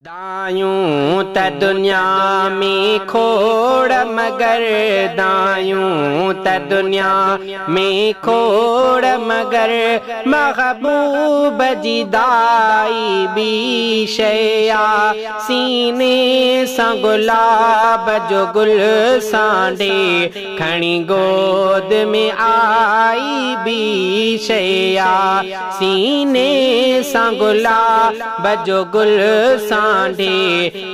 दायूं त दुनिया में खोड़ मगर, दायूं त दुनिया में खोड़ मगर, महबूब जी दाई बी शइ आ। सीने सां गुलाब जो गुल सांढे, खणी गोद में आई बी शइ आ। सीने सां गुलाब जो गुल सांढे,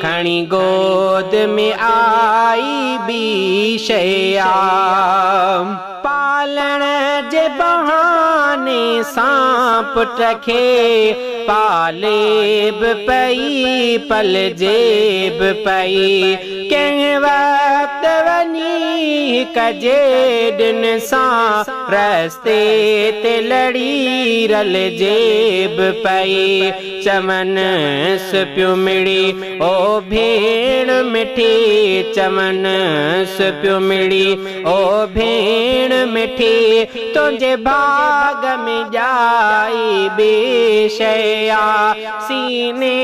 खणी गोद में आई बी शइ आ। पालण जे बहाने सां पुट खे पाले बि पई, पलजे बि पई। कंहिं वक़्तु वञी कजे सां, रस्ते ते लड़ी रलजे बि पई। चवनसि पियो मिड़ी ओ भेण मिठी, चवनसि पियो मिड़ी ओ भेण मिठी, तुंहिंजे बाग में ॼाई बी शइ आ। सीने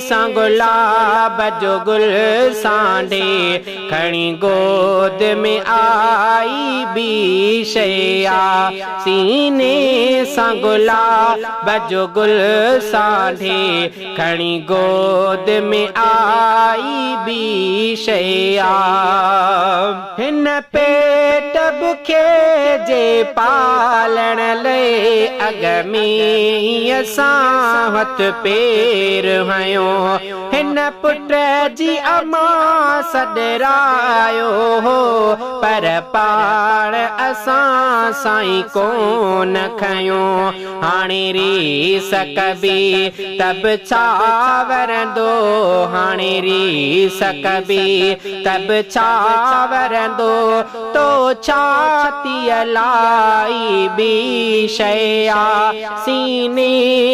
सां गुलाब जो गुल सांढे, खणी गोद में आई बी शइ आ। सीने सां गुलाब जो गुल सांढे, खणी गोद में आई बी शइ आ। हिन पेट बुखे जे पालण लाइ अॻ में असां हथ पेर हयो, हिन पुट जी अमां सॾरायो हो, पर पाण असां साईं कोन खयो। हाणे रीस कबी त बि छा वरंदो, हाणे रीस कबी त बि छा वरंदो, तो छातीअ लाई बी शइ आ। सीने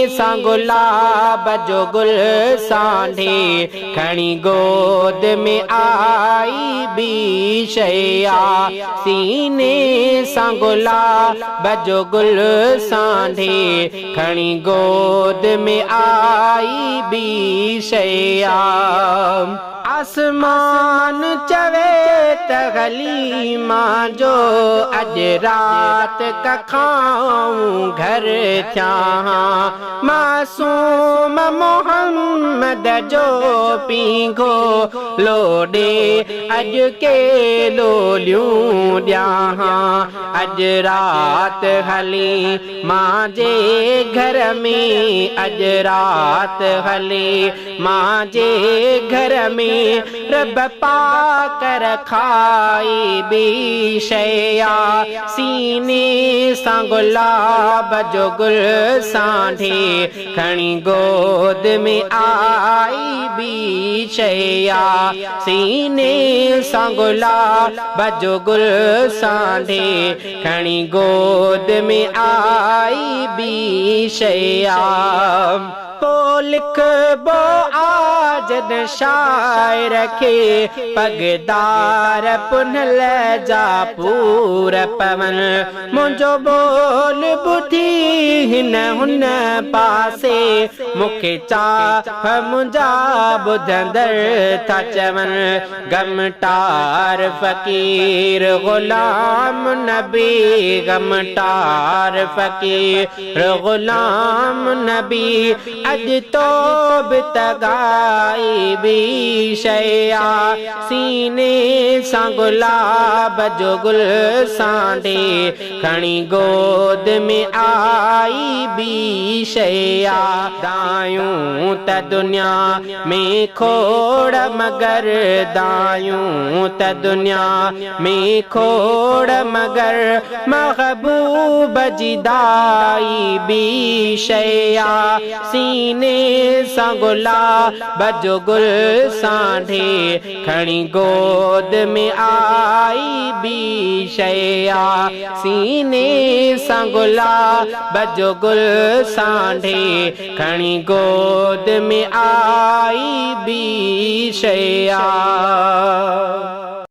सां गुलाब जो गुल सांढे, खणी गोद में आई बी शइ आ। सीने सां गुलाब जो गुल सांढे, खणी गोद में आई बी शइ आ। आसमान चवे त हलीमा जो, अॼु राति कखाऊं घर थियां। मासूम मोहम्मद जो पींघो लोॾे, अॼु के लोलियूं ॾियां। अॼु राति हली मांजे घर में, अॼु राति हली मांजे घर में, रब पाक रखाई बी शइ आ। सीने सां गुलाब जो गुल सांढे, खणी गोद में आई बी शइ आ। सीने सां गुलाब जो गुल सांढे, खणी गोद में आई बी शइ आ। पो लिखबो आ शाइर खे, पगदार पुनल जा पूर पवन। मुंहिंजो ॿोल ॿुधी हिन हुन पासे, मूंखे चाह मुंहिंजा ॿुधंदड़ था चवनि। गमटार फ़क़ीर ग़ुलाम नबी, गमटार फ़क़ीर ग़ुलाम नबी, अॼु तो बि त ॻाई बी शइ आ। सीने सां गुलाब जो गुल सांढे, खणी गोद में आई बी शइ आ। दायूं त दुनिया में खोड़ मगर, दायूं त दुनिया में खोड़ मगर, महबूब जी दाई बी शइ आ। सीने सां गुलाब जो गुल सांढे, खणी गोद में आई बी शइ आ। सीने सां गुलाब जो गुल सांढे, खणी गोद में आई बी शइ आ।